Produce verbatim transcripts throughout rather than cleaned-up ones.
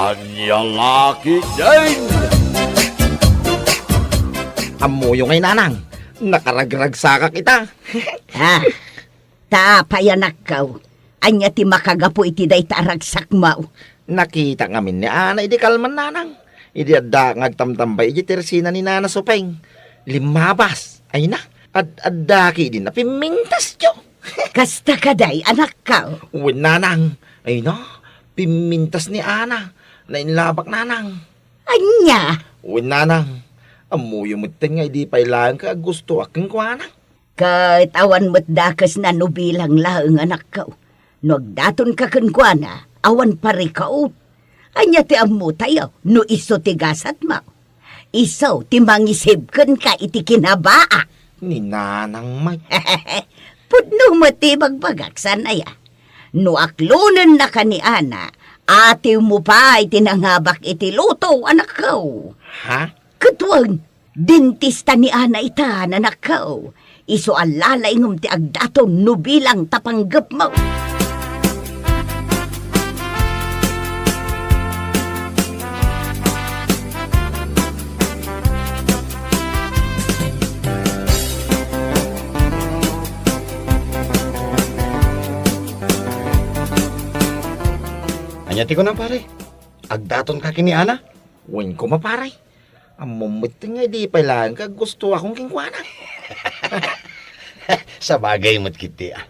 Ania la ketdin? Ammoyo ngay, nanang, nakaragragsakak ita. Ha? Ta apay, anakko? Ania ti makagapu iti dayta a ragsakmo? Nakitak ngamin ni Ana idi kalman, nanang. Idi adda nga agtamtambay idiay tersina ni Nana Supeng. Limmabas. Ay na, ad-, adda ketdin a pimmintasyo. Kasta kadi, anakko? Wen, nanang. Ay na, pimmintas ni Ana. Nainlabak, nanang. Ania? Wen, nanang. Ammoyo metten nga idi pay laeng ket aggustoak kenkuana. Ket awan met dakesna no bilang laeng, anakko. No agdatonka kenkuana, awan parikaw. Ania ti ammotayo no isu ti gasatmo? Isu ti mangisib kenka iti kinabaa. Ni nanang met. Pudno met ti ibagbagak, saan aya? No aklonennaka ni Ana, atiwmo pay ti nangabak iti loto, anakko. Ha? Ket wen, dentista ni Ana ita, anakko. Isu a lalaingem ti agdaton no bilang ta panggepmo. Ania ti kunam, pare? Agdatonka ken ni Ana? Wen koma, pare. Ammom met nga idi pay laeng ket aggustoakon kenkuana. Sabagay met ketdi, a.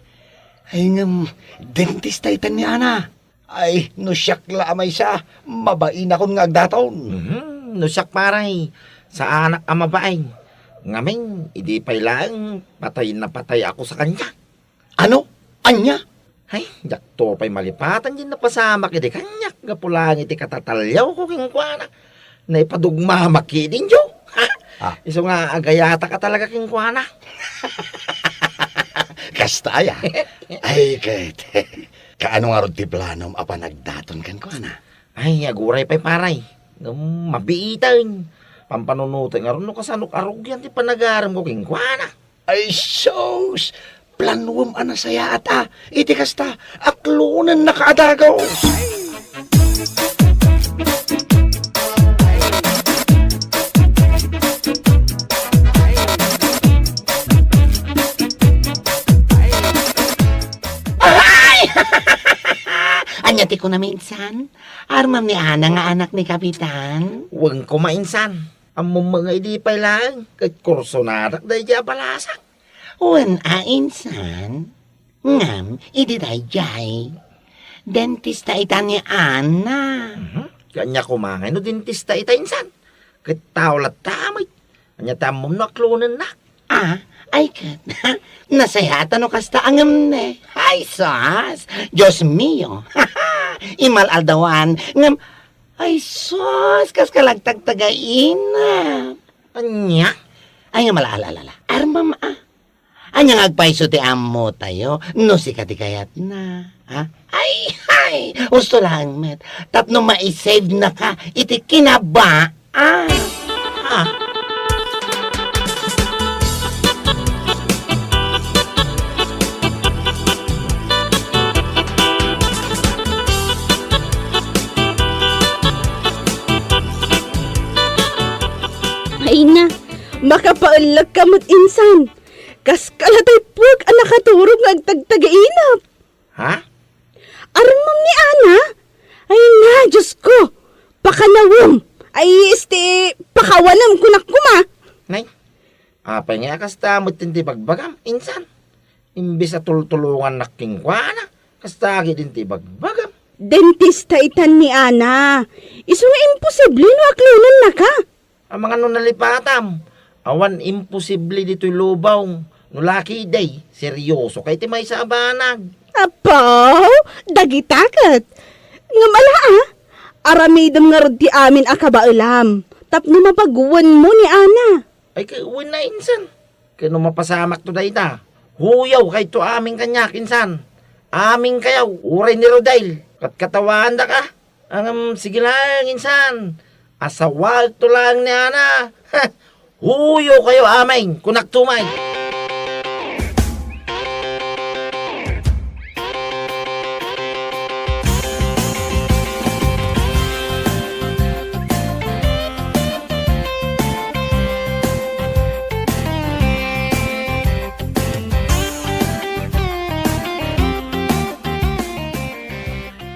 Ay, ngem, dentista ita ni Ana. Ay, no siak la a maysa, mabainakon nga agdaton. Mhm, no siak, pare, saanak a mabain. Ngamin, idi pay laeng, patay na patayakon sa kaniak. Ano? Ania? Ay, diakto pay malipatan diay napasamak idi kaniak gapu laeng iti katataliawko kenkuana. Naipadugmamak ketdin, Joe. Ha? Ah. Isu nga agayatak a talaga kenkuana. Kasta aya? Ay, ket, kaano ngarud ti planom a panagdaton kenkuana? Ay, aguray pay, pare. Ngem mabiiten. Pampanunoten ngarud no kasano arugian ti panagaremko kenkuana. Ay, sus! Planuem a nasayaat, a. Iti kasta, aklonennaka a dagus. Ay! Ania ti kunam, insan? Armam ni Ana nga anak ni Kapitan? Wen koma, insan. Ammom nga idi pay laeng, ket kursonadak daydiay a balasak. Wen a, insan. Ngem, idi daydiay, dentista ita ni Ana. Mhm. Ania koma ngay no dentista ita, insan? Ket tao latta met. Ania ti ammom no aklonennak? Ah, ay ket, nasayaat no kasta a ngem ne. Ay, sus! Dios mio! Imal-aldawan, ngem, ay, sus! Kas ka la agtagtagainap. Ania? Ay, ngem, ala, ala, ala, ala. Armam, a. Ania nga agpayso ti ammotayo no sika ti kayatna, a? Ay, ay! Husto laeng met. Tapno maisave-naka iti kinabaa. Ah! Ah! Ay na, makapaellek ka met, insan. Kas ka la tay puek a nakaturog nga agtagtagainap. Ha? Armam ni Ana? Ay na, Dios ko! Pakanawem! Ay, este, pakawanem, kunak koma! Nay, apay nga kasta met ti bagbagam, insan? Imbes a tultulongannak kenkuana, kasta ketdin ti bagbagam. Dentista itan ni Ana. Isu nga imposible no aklonennaka. Amangan no nalipatam, awan imposible ditoy lubong. No la ketdi, seriosoka iti maysa a banag. Apo, dagita ket. Ngem ala, a, aramidem ngarud ti amin a kabaelam tapno mapaguenmo ni Ana. Ay, ket wen a, insan. Ket no mapasamakto dayta, huyawkayto amin kaniak, insan. Aminkayo, uray ni Rodel, katkatawaandak, a. Ngem, sige laeng, insan. Asawaekto laeng ni Ana. Huyawkayo amin, kunakto met.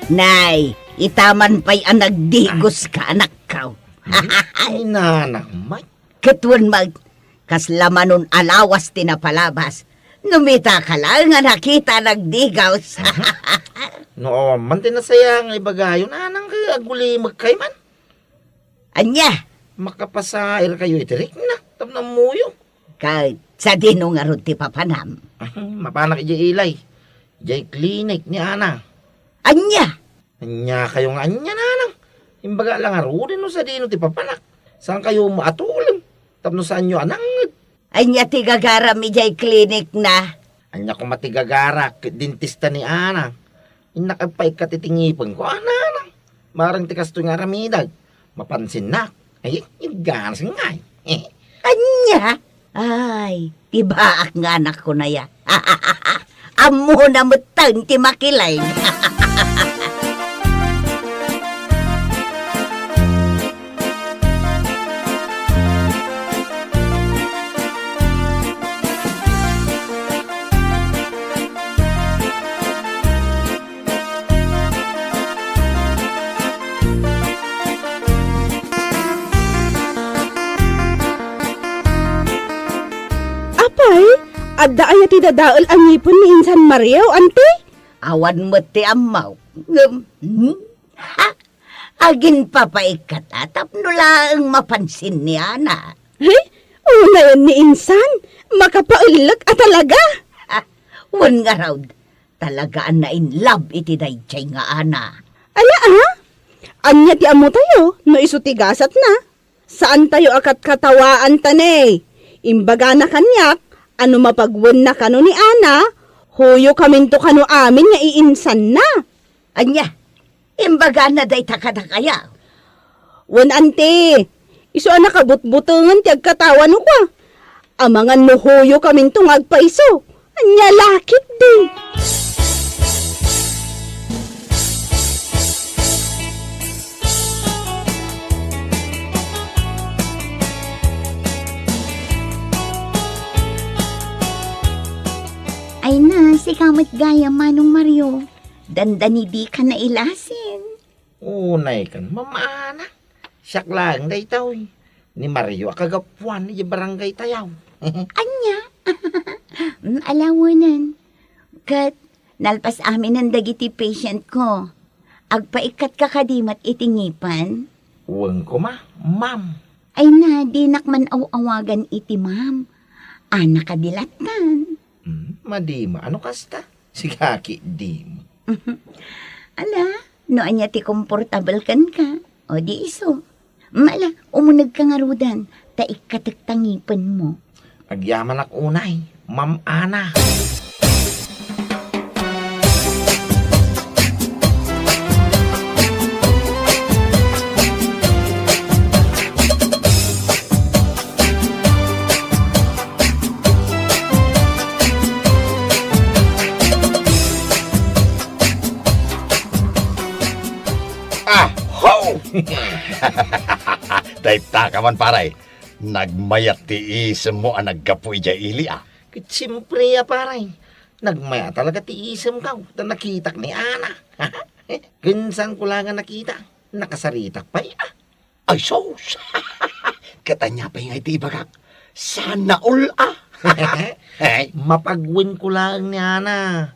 Nay, itaman pay a nagdigos ka, anakko. Ay, nanang, may. Ket wen met, kasla manon a lawas ti napalabas. No mitaka laeng a nakita a nagdigos. No awan man ti nasaya nga ibagayo, nanang, ket agulimek kay man. Ania? Makapasair kayo iti rikna, tapno ammoyo. Ket sadino ngarud ti papanam? Ay, mapanak idiay ilay. Idiay klinik ni Ana. Ania? Ania kayo nga ania, nanang? Imbaga la ngaruden no sadino ti papanak. Saan kayo maatulem? Tapno saanyo a nangngeg? Ania ti gagaram idiay klinik na? Ania koma ti gagarak ket dentista ni Ana? Innak agpaikkat iti ngipenko, a, nanang. Marang ti kastoy nga aramidek. Mapansinnak. Ay, igganas ngay. Ania? Ay, ti baak nga anakko naya. Ammona metten ti makilen. Apay, adda aya ti dadael a ngipen ni Insan Mario, anti? Awan met ti ammok. Ngem, hmm? Ha? Aginpapaikkata tapno laeng mapansin ni Ana. He? Unayen ni Insan? Makapaellek a talaga? Ah, wen ngarud, talaga a na-in love iti daydiay nga Ana. Ala, a? Ania ti ammotayo no isu ti gasatna? Saantayo a katkatawaan ta ne. Imbagana kaniak a no mapagwenna kano ni Ana, huyokaminto kano amin nga iinsanna. Ania? Imbagana dayta kadakayo? Wen, anti, isu a nakabutbutengen ti agkatawa no kua. Amangan no huyokaminto nga agpaiso. Ania la ketdi? Ay na, sika met gayam, Manong Mario. Dandani dika nailasin. Unay kan, Ma'am Ana. Siak laeng daytoy. Ni Mario a kagapuan idiay barangay tayo. Ania? Mm, ala wen. Ket nalpas aminen dagiti patient ko. Agpaikkatka kadi met iti ngipen? Wen koma, ma'am. Ay na, dinak man aw-awagan iti ma'am. Ana kadi lattan. Hmm, madima. Ano kasta? Sigaki, di mo. Ala, no ania ti komportabel kenka, o di isu. Mala, umunegka ngaruden, ta ikkatek ta ngipenmo. Agyamanak unay, Ma'am Ana. Ah, ho! Dayta ka man, pare. Nagmayat ti isemmo a naggapu idiay ili, a. Ket siempre a, pare. Nagmayat talaga ti isemko ta nakitak ni Ana. Ken saanko la nga nakita, nakasaritak pay, a. Ay, sus! Ket ania pay ngay ti ibagak? Sana all, a! Ay. Mapagwenko laeng ni Ana.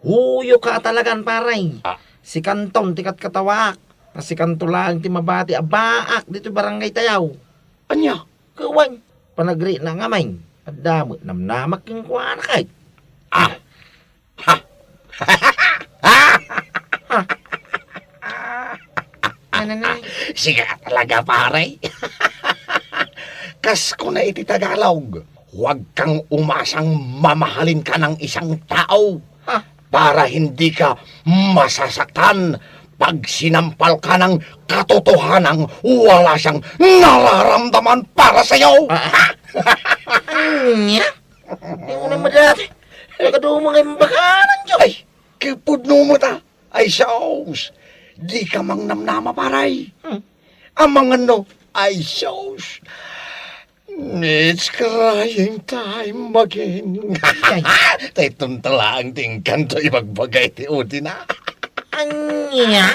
Huyoka a talagan, pare. Ah. Sikanton ti katkatawaak. Ta sikanto laeng ti mabati a baak ditoy barangay tayo. Ania? Ket wen, panagrina ngamin. Adda met namnamak kenkuana kay. Ah! Ha? Ha? Nananay. Sika talaga, pare. Kas kuna iti Tagalog, huwag kang umasang mamahalin ka ng isang tao Ah. para hindi ka masasaktan pag sinampal ka ng katotohanang wala siyang nararamdaman para sa'yo. Ah. Anya? Ay, unay madati. Nagadu mo nga imbakanan, Diyo. Ay, kapudno mo ta. Ay, sus. Di ka mangnamnama, paray. Hmm. Amangan no. Ay, sus. It's crying time again. Ay. Tay tuntalaang ti engkanto ibagbagay ti udina. Ania?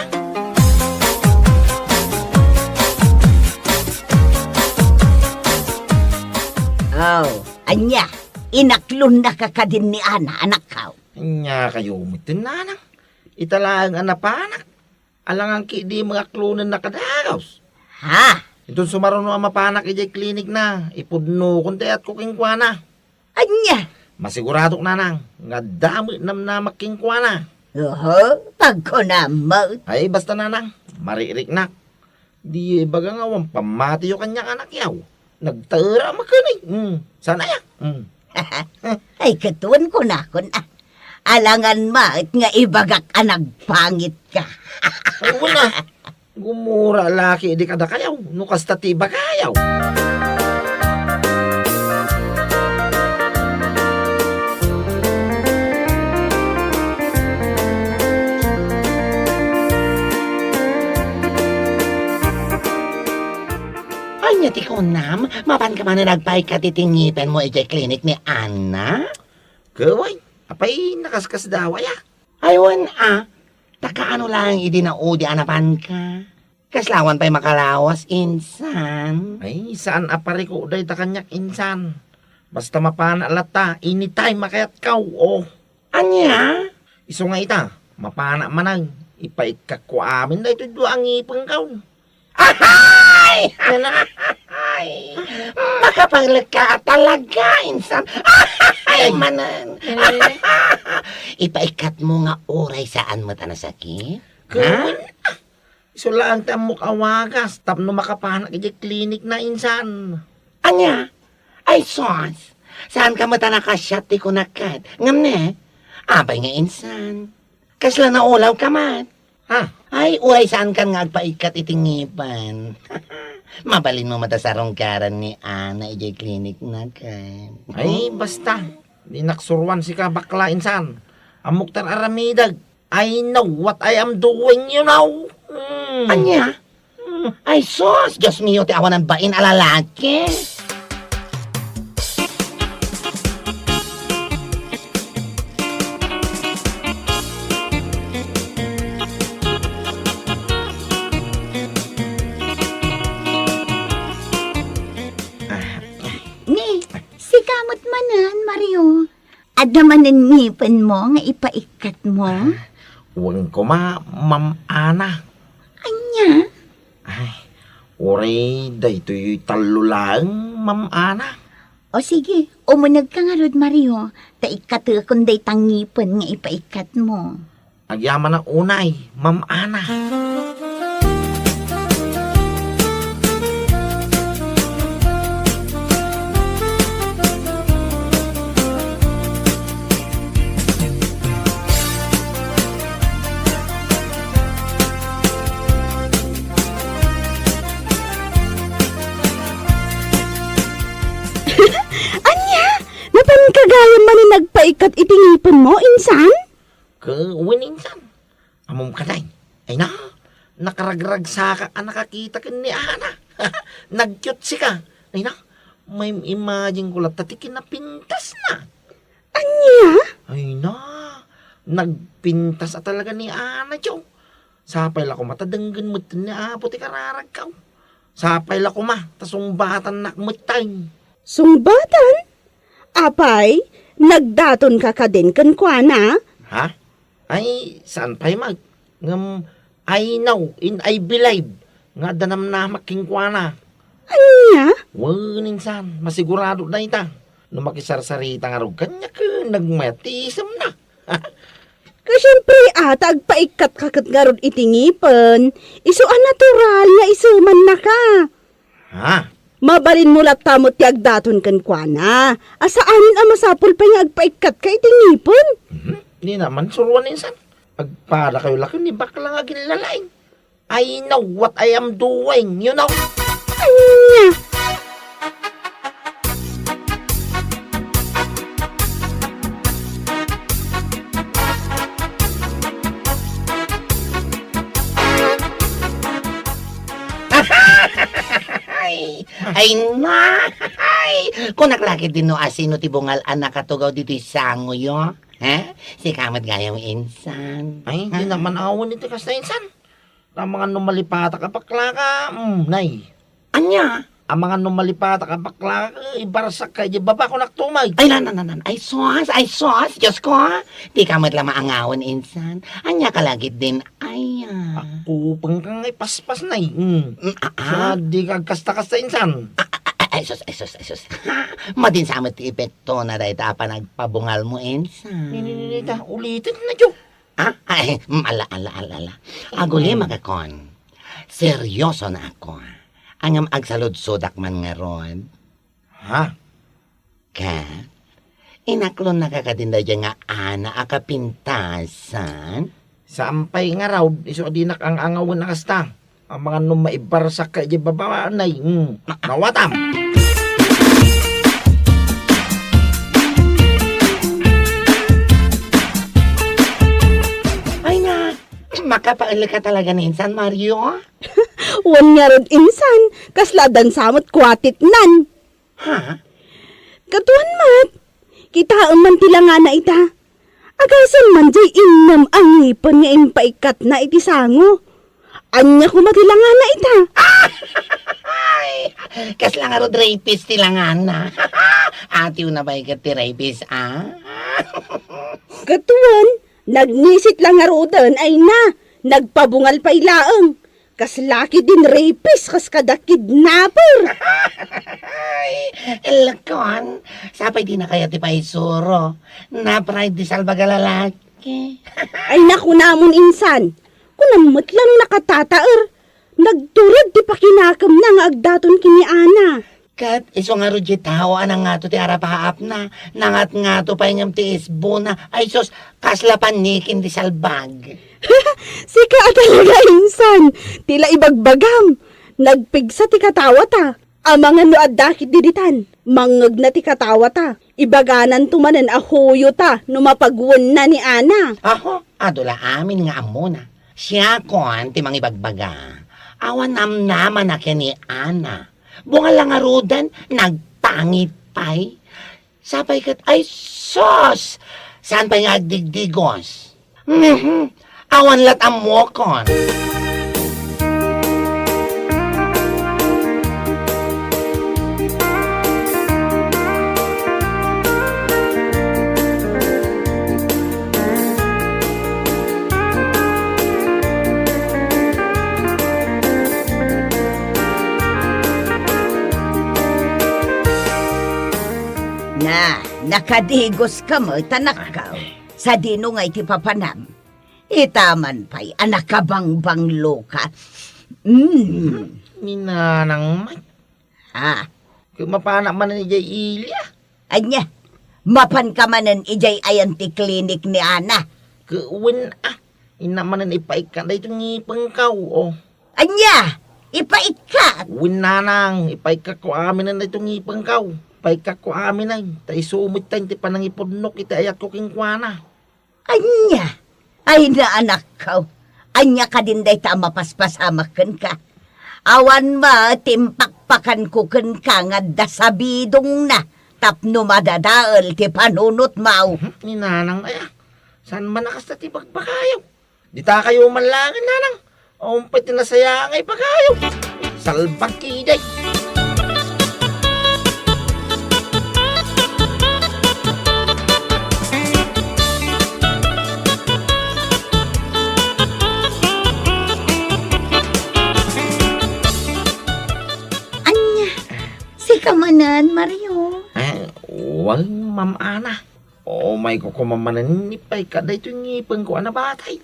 Oh, ania? Inaklonnaka kadin ni Ana, anakko? Ania kayo metten, nanang? Ita laeng a napanak. Alangan ketdi mangaklonenna kadagus. Ha? Inton sumaruno a mapanak idiay klinikna, ipudnokon ti ayatko kenkuana. Ania? Masiguradok, nanang, nga adda met namnamak kenkuana. Oho, pagkunam met. Ay, basta, nanang, maririknak. Diyo ibaga nga awan pammatiyo kaniak, anakko. Nagtaera maken, eh. Hmm, saan aya? Hmm. Ay, ket wen kunakon, ah. Alangan met nga ibagak a nagpangitka. Ay, wen, ah. Gumura la ketdi kadakayo, no kasta ti ibagayo. Ania ti kunam? Mapanka manen agpaikkat iti ngipenmo idiay klinik ni Ana? Ket wen, apay nakaskasdaaw aya? Ay, wen a, ta kaano laeng idi naudi a napanka? Kasla awan pay makalawas, insan. Ay, saan a pariko dayta kaniak, insan. Basta mapanak latta, anytime a kayatko, oh. Ania? Isu nga ita, mapanak manen, ipaikkatko amin daytoy dua a ngipenko. Ahay! Ano? Ahay! Makapangleka talaga, insan. Ahay, manen. Eh? Ipaikkatmo nga uray saan met a nasakit? Ha? Wen, ah, isu laeng ti ammok a wagas tapno makapanak idiay klinikna, insan. Ania? Ay, sus! Saanka met a nakasiat ti kunak ket. Ngem ne, apay nga insan? Kasla naulawka met? Ha? Ay, uray saankan nga agpaikkat iti ngipen. Mabalinmo met a sarungkaran ni Ana idiay klinikna ket. Ay, basta. Dinak suruan sika, bakla, insan. Ammok ti ar-aramidek. I know what I am doing, you know. Hmm. Ania? Hmm. Ay, sus! Dios mio, ti awanan bain a lalaki! Ni, sika met manen, Mario. Adda manen ngipenmo nga ipaikkatmo? Ah, wen koma, Ma'am Ana. Ania? Ay, uray daytoy tallo laeng, Ma'am Ana. O sige, umunegka ngarud, Mario, ta ikkatekon dayta ngipen nga ipaikkatmo. Agyamanak unay, Ma'am Ana. Ania? Napanka gayam manen agpaikkat iti ngipenmo, insan? Ket wen, insan. Ammom kadi? Ay na, nakaragragsakak a nakakita ken ni Ana. Nagcute sika. Ay na, maim-imagine ko latta ti kinapintasna. Ania? Ay na, nagpintas a talaga ni Ana, tiyo. Sapay la koma ta denggen met ni Apo ti kararagko. Sapay la koma ta sungbatannak met tay. Sungbatan? Apay, nagdatonka kadin kenkuana? Ha? Ay, saan pay met. Ngem, I know and I believe nga adda namnamak kenkuana. Ania? Wen, insan, masigurado dayta. No makisarsarita ngarud kaniak, nagmayat ti isemna. Ket siempre, a, ta agpaikkatka ket ngarud iti ngipen, isu a natural nga isemannaka. Ha? Mabalinmo latta met ti agdaton kenkuana. A saanen a masapul pay nga agpaikkatka iti ngipen. Mhm. Ni naman, suruan insan. Agpadakayo la ken ni bakla nga aginlalaing. I know what I am doing, you know? Ania? Ay, ay na! Ay! Kunak la ketdi no asino ti bungal a nakatugaw ditoy sangoyo. Ha? Sika met gayam, insan. Ay, di Ha? naman awan iti kasta, insan. Amangan no malipatak a baklaka, mm, nay. Ania? Amangan no malipatak a baklaka, ibarsak ka, di baba ko naktumay. Ay, nan, nan, nan, nan. Ay, sus, ay, sus, Diyos ko, ha? Di ka met la maangawan, insan. Ania ka lagit din, ay, ah. Ako, pangkang ay paspas, nay. Mm. Mm, ah, ah. Sa di ka kasta-kasta, insan. Ah, ah, ah, ay, sus, ay, sus, ay, sus. Ha? Madin sa amat ti epekto na dayta a panagpabungal mo, insan. Ni, ni, ni, ni, ta, ulitin na, Jo. Ah, ay, mm, ala, ala, ala, ala. Aguli, Mm. magakon. Seryoso na ako, ah. Ngem agsaludsodak man ngarud. Ha? Ket, inaklon na ka kadin daydiay nga Ana a kapintasan? Saan pay ngarud, isu a dinak ang-angawen a kasta. Amangan no maibarsak ka idiay baba, nay. Hmm. Nawatam. Ay na, makapael ka talaga ni insan, Mario? Wen ngarud, insan, kasla addan sa met kuatiknan. Ha? Katuan met, kitaem man ti langana ita. Agasem man diay innem a ngipen nga impaikkatna iti sango. Ania koma ti langana ita? Ay, kasla ngarud rapist ti langana. Atiwna pay ket ti rapist, ah? Katuan, nagnisit la ngaruden, ay na, nagpabungal pay laeng. Kasla ketdin rapist, kas kada kidnapper. Ay, elkon, sapay dina kayat ti paisuro. Napride ti salbag a lalaki. Ay, nakunamon, insan. Kunam met la no nakatataer. Nagturod ti pakinakemna nga agdaton ken ni Ana. Ket isu ngarud diay tao a nangato ti arapaapna, nangatngato pay ngem ti isbona. Ay sus, kasla pannikin ti salbag. Sika a talaga, insan, ti la ibagbagam. Nagpigsa ti katawata. Amangan no adda ketdi ditan, mangngegna ti katawata. Ibagananto manen a huyota no mapagwenna ni Ana. Aho, adu la amin nga ammona. Siakon ti mangibagbaga. Awan namnamana ken ni Ana. Bungal la ngaruden, nagtangit pay. Sapay ket, ay sus! Saan pay nga agdigdigos? Mhm. Awan lat ammokon. Na, nakadigoska met, anakko. Sadino ngay ti papanam? Ita man pay a nakabangbangloka. Mm. Ni Nanang met. Ah. Ket mapanak manen idiay ili, ah. Ania? Mapanka manen idiay ayan ti klinik ni Ana? Ket wen, ah. Innak manen ipaikkat daytoy ngipengko, oh. Ania? Ipaikkat? Wen, Nanang, ipaikkatko aminen daytoy ngipengko. Ipaikkatko aminen, ta isu met ti panangipudnok iti ayatko kenkuana. Ania? Ay, naanakko. Ania kadin dayta a mapaspasamak kenka? Awan met ti impakpakanko kenka nga adda sabidongna tapno madadael ti panunotmo. Mhm, ni Nanang aya. Saan man a kasta ti bagbagayo? Ditakayo man laeng, Nanang. Awan pay ti nasayaat nga ibagayo. Salbag ketdi. Ania, sika manen, Mario? Eh, wen, Ma'am Ana. Umayko koma manen ipaikkat daytoy ngipengko a nabatay.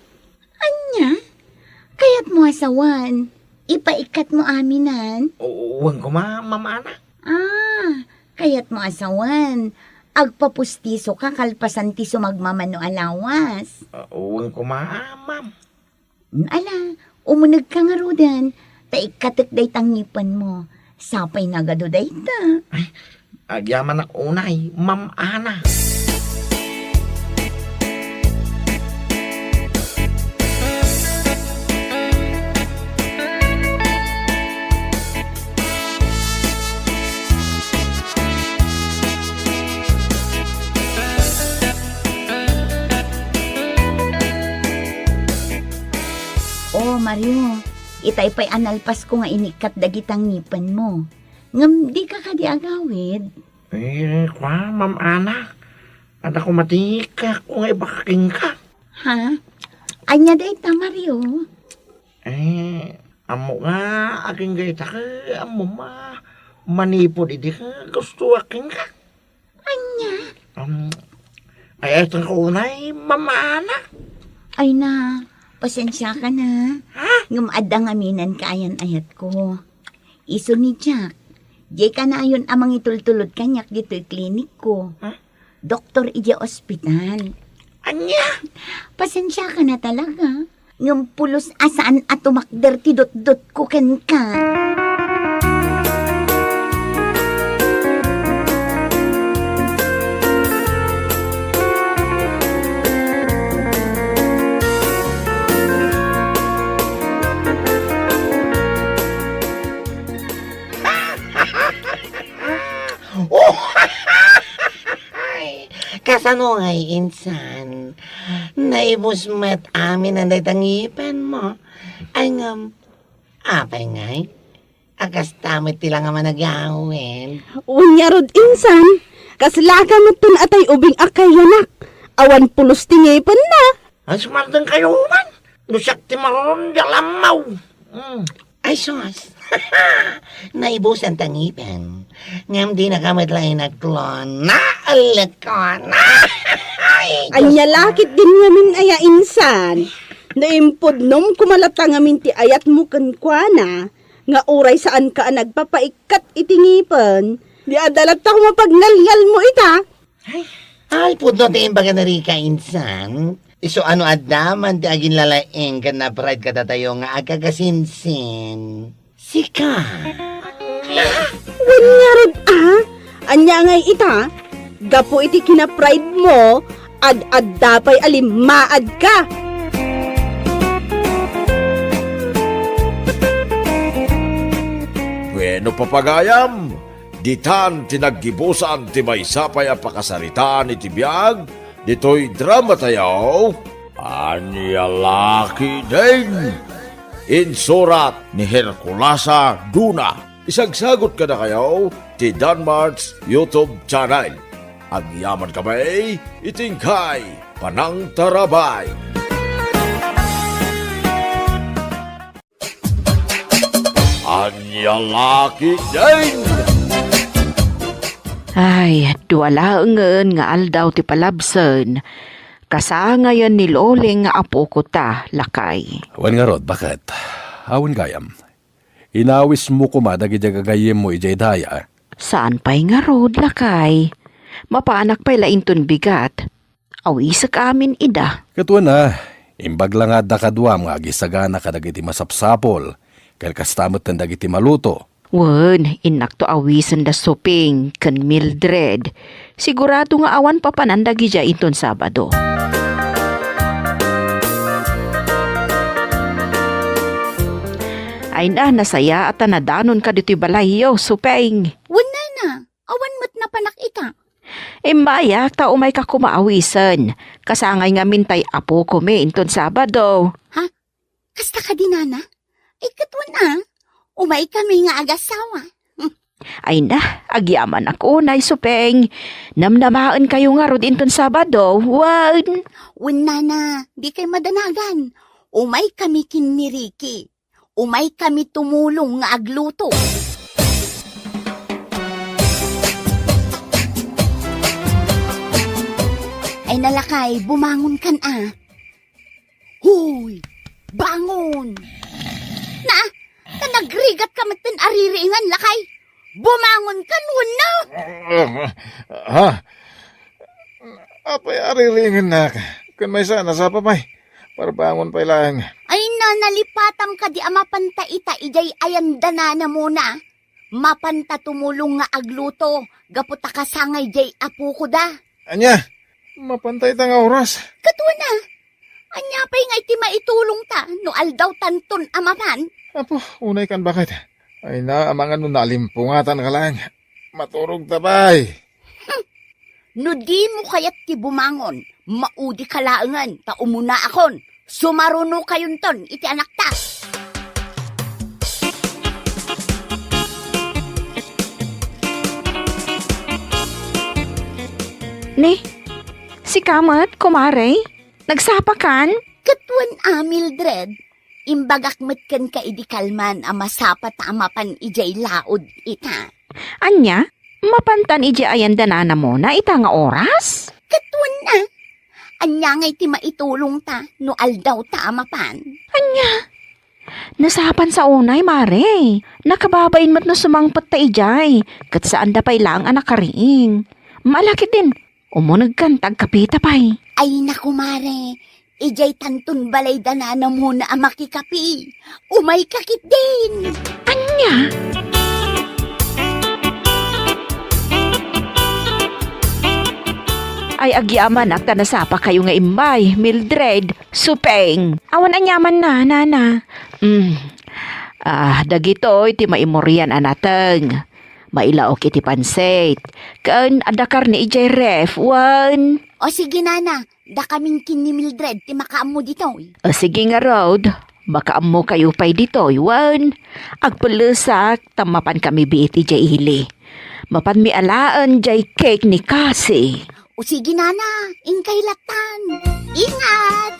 Ania? Kayatmo a sawen, ipaikkatmo aminen? Wen koma, Ma'am Ana. Ah, kayatmo a sawen, agpapustisoka kalpasan ti sumagmamano a lawas. Ah, wen koma, Ma'am. Ala, umunegka ngaruden, ta ikkatek dayta ngipenmo. Sapay nagadu dayta. Agyamanak unay, Ma'am Ana. Mario, itay pay a nalpasko nga inikkat dagita ngipenmo. Ngem dika kadi agawid? Eh, kua, Ma'am Ana, adda koma ti kaayatko nga ibagak kenka. Ha? Ania dayta, Mario? Eh, ammo nga agingga ita ket ammom a manipud idi ket gustoak kenka. Ania? Um, ay, eto ko unay, Ma'am Ana. Ay na, pasensiaka na. Ha? Ngem adda ngamin ti kayan-ayatko. Isu ni Jack, diay kanayon a mangitultulod kaniak ditoy klinikko. Ha? Doktor idiay ospital. Ania? Pasensiaka na talaga. Ngem pulos a saan a tumakder ti dutdotko kenka. Oh! Kasano ngay, insan? Naibus met amin dayta ngipenmo. Ay ngem, apay ngay? A kasta met ti la nga managawid. Wen ngarud, insan, kaslaka metten a tay ubing a kayanak. Awan pulos ti ngipenna. Ay, sumardengkayo man. No siak ti maron, di alammaw. Mm. Ay, sus. Naibusan ta ngipen. Ngem dinaka met la inagklon. Naalekon. Ay, Diyos ko. Ania la ketdin ngamin aya, insan? Naimpudnom koma latta ngamin ti ayatmo kenkuana, nga uray saanka a nagpapaikkat iti ngipen, di adda latta koma pagngalngalmo ita. Ay, ay, pudno ti imbaga ni Rica, insan. Isu a no adda man ti aginlalaing ken na-pride kadatayo nga agkakasinsin. Sika. Wen ngarud a? Ania ngay ita? Gapu iti kina-pride-mo, ad-adda pay a limmaadka. Wenno, papagayam, ditan ti naggibusan ti maysa pay a pakasaritaan iti biag ditoy dramatayo, Ania la ketdin? Insurat ni Herculasa Duna. Isagsagut kadakayo ti Danmart's YouTube channel. Agyaman kami iti inkay panangtarabay. Ania la ketdin? Ay, dua laengen nga aldaw ti palabsen. Kasangayen ni Loling nga apoko ta, lakay. Wen ngarud, baket? Awan gayam. Inawismo koma dagiti gagayyemmo idiay daya? Saan pay ngarud, lakay. Mapanak pay la inton bigat. Awisek amin ida. Ket wen a, imbag la nga adda kaduam nga agisagana kadagiti masapsapul, ken kasta metten dagiti maluto. Wen, innakto awisen da Suping ken Mildred. Sigurado nga awan papananda idiay inton Sabado. Ay na, nasayaat a nadanonka ditoy balayyo, Suping. Wen, nana, awan met napanak ita. Immayak ta umayka koma awisen. Kasangay ngamin tay apokomi inton Sabado. Ha? Kasta kadi, nana? Ay, ket wen a, umaykami nga agasawa. Ay na, agyamanak unay, Suping. Namnamaenkayo ngarud inton Sabado, wen? Wen, nana, dikay madanagan. Umaykami ken ni Ricky. Umaykami tumulong nga agluto. Ay na, lakay, bumangonkan a. Hoy! Bangon! Na, ta nagrigatka metten a ririingan, lakay! Bumangonkan wenno? Ha? Apay a ririingannak? Ken maysa, nasapa pay. Parbangon pay laeng. Ay na, nalipatam kadi a mapanta ita idiay ayan da nanamona. Mapanta tumulong nga agluto gapu ta kasangay diay apokoda. Ania? Mapanta ita nga oras? Ket wen a, ania pay nga iti maitulongta no aldawtanton a mapan? Apo, unaykan, baket. Ay na, amangan no nalimpungatankalaeng. Maturogta pay. Hmm. No dimo kayat ti bumangon, maudika laengen ta umunaakon. Sumarunokayonton iti anakta. Ni, sika met, kumare? Nagsapakan? Ket wen a, Mildred, imbagak met kenka idi kalman a masapa ta a mapan idiay laod ita. Ania? Mapantan idiay ayan da Nana Mona ita nga oras? Ket wen a, ania ngay ti maitulongta no aldawta a mapan? Ania? Nasapan sa unay, mare. Nakababain met no sumangpet ta idiay, ket saanda pay laeng a nakariing. Maalakit din, umunegkan ta agkapita pay. Ay, naku, mare. Idiay tanton balay da Nana Mona a makikapi. Umayka ketdin. Ania? Ay, agyamanak ta nasapakayo nga immay, Mildred, Suping. Awan aniamanna, nana. Mm. Ah, dagitoy ti maimurian a nateng. Mailaok iti pansit. Ken adda karne idiay ref, wen? O sige, nana. Dakamin ken ni Mildred ti makaammo ditoy. O sige ngarud. Makaammokayo pay ditoy, wen? Agpellesak ta mapankami biit idiay ili. Mapanmi alaen diay cake ni Cassie. O sige, nana, inkay lattan. Ingat!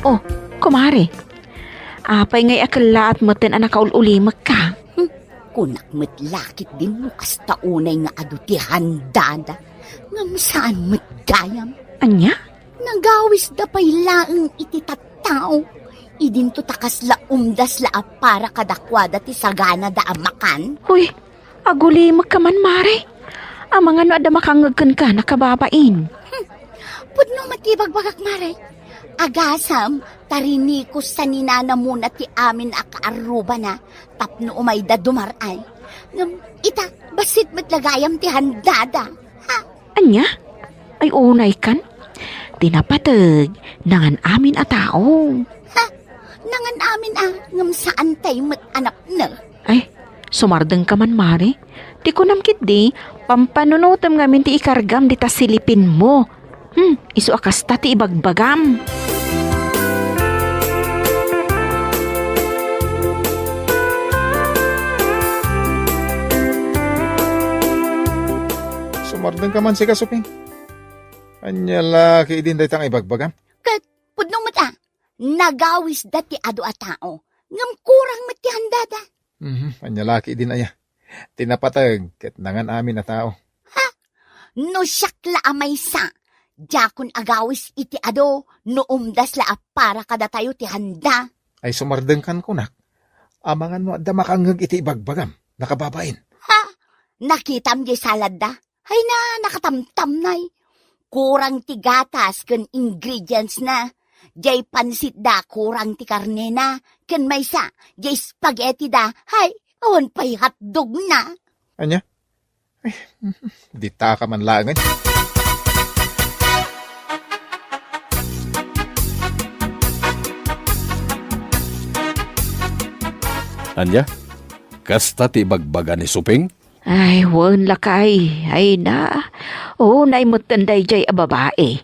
Oh, kumare, apay ngay a kellaat metten a nakaul-ulimekka? Hmm, kunak met la ketdin no kasta unay nga adu ti handada, ngem saan met gayam. Ania? Nagawisda pay laeng iti tattao. Idinto ta kasla umdas la a para kadakuada ti saganada a makan. Huy, agulimekka man, mare. Amangan no adda makangngeg kenka, nakababain. Hmm. Pudno met ti ibagbagak, mare. Agasam, ta rinikos sa ni Nana Mona ti amin a kaarrubana tapno umayda dumar-ay. Ngem ita, bassit met la gayam ti handada. Ha? Ania? Ay, unay kan? Ti napateg, nangan-amin a tao. Ha? Nangan-amin a, ngem saantay met a napno. Ay, sumardengka man, mare. Ti kunam ketdi, pampanunotem ngamin ti ikargam dita silipinmo. Hmm, isu a kasta ti ibagbagam. Sumardengka man sika, Suping. Ania la ketdin dayta nga ibagbagam? Ket pudno met a, nagawisda ti adu a tao, ngem kurang met ti handada. Mhm, ania la ketdin aya? Ti napateg ket nangan-amin a tao. Ha? No siak la a maysa, diakon agawis iti adu no umdas la a para kadatayo ti handa. Ay, sumardengkan kunak. Amangan no adda makangngeg iti ibagbagam, nakababain. Ha? Nakitam diay saladda? Ay na, nakatamtamnay. Kurang ti gatas ken ingredients na. Diay pansitda, kurang ti karnena. Ken maysa, diay spaghetti da. Hay, awan pay hotdog na. Ania? Ay, ditaka man laengen. Ania? Kasta ti ibagbaga ni Suping? Ay, wen, lakay. Ay na. Unay metten daydiay a babai.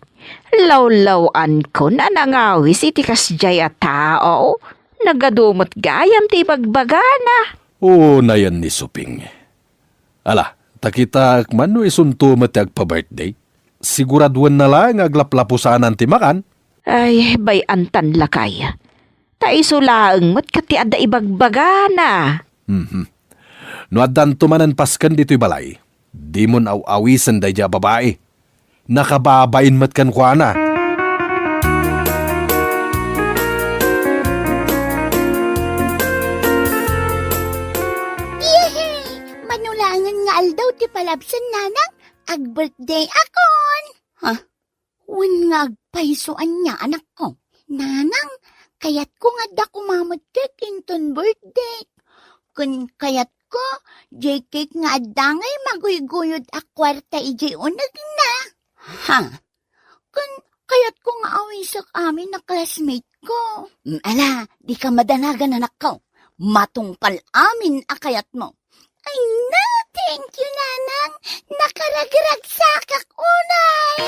Lawlaw-ankon a nangawis iti kasdiay a tao. Nagadu met gayam ti ibagbagana. Unayen ni Suping. Ala, ta kitaek man no isunto met ti agpa-birthday. Siguraduenna laeng nga aglaplapusanan ti makan. Ay, bay-antan, lakay. Ta isu laeng met ket ti adda ibagbagana. Mhm. No addanto manen pasken ditoy balay, dimon aw-awisen daydiay a babai. Nakababain met kenkuana. Yehey! Mano laengen nga aldaw ti palabsen, nanang, ag-birthday-akon. Ha? Wen nga agpayso ania, anakko? Nanang, kayatko nga adda koma met cake inton birthday. Ken kayatko, diay cake nga adda ngay maguyguyod a kuarta idiay unegna. Ha? Ken kayatko nga awisek amin a classmate ko. Mm, ala, dika madanagan, anakko. Matungpal amin a kayatmo. Ay, nak! Thank you, Nanang. Nakaragragsakak unay.